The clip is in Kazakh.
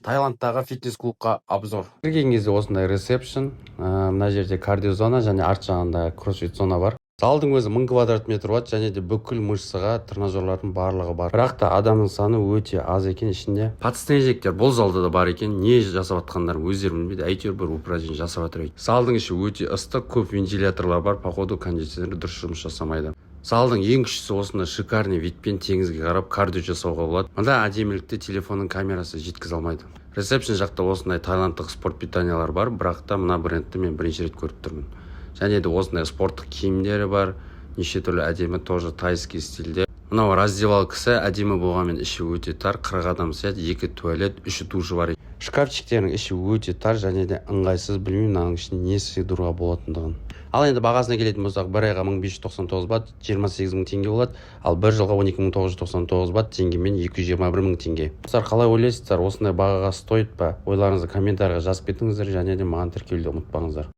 Таиландтағы фитнес клубқа обзор. Кірген кезде осындай ресепшн, мына жерде кардиозона және арт жағында кроссфит зона бар. Залдың өзі 1000 квадрат метр болады және де бүкіл мышцаға тренажерлардың барлығы бар, бірақ та адамның саны өте аз екен ішінде. Подснежниктер бұл залда да бар екен. Не жасап жатқандарын өздері білмейді, әйтеуір бір упражнение жасап жатыр. Залдың іші өте ыстық, көп вентиляторлар бар, походу, кондиционер дұрыс жұмыс жасамайды. Залдың ең күштісі — осындай шикарный видпен теңізге қарап кардио жасауға болады. Мында әдемілікті телефонның камерасы жеткізе алмайды. Ресепшн жақта осындай таиландтық спорт питаниялар бар, бірақ та мына брендті мен бірінші рет көріп тұрмын. Және де осындай спорттық киімдері бар, неше түрлі, әдемі, тоже тайский стильде. Мынау раздевалкасы әдемі болғанмен, іші өте тар, 40 адам сыяды, екі туалет, үш душы бар. Шкафчиктерінің іші өте тар және де ыңғайсыз. Білмеймін, мынаның ішіне не сыйдыруға болатындығын. Ал енді бағасына келетін болсақ, бір айға 1599 бат, 28 мың теңге болады, ал бір жылға 12 999 бат, теңгемен 221 мың теңге. Достар, қалай ойлайсыздар, осындай бағаға стоит па? Ойларыңызды комментарийға жазып кетіңіздер және де маған тіркелуді ұмытпаңыздар.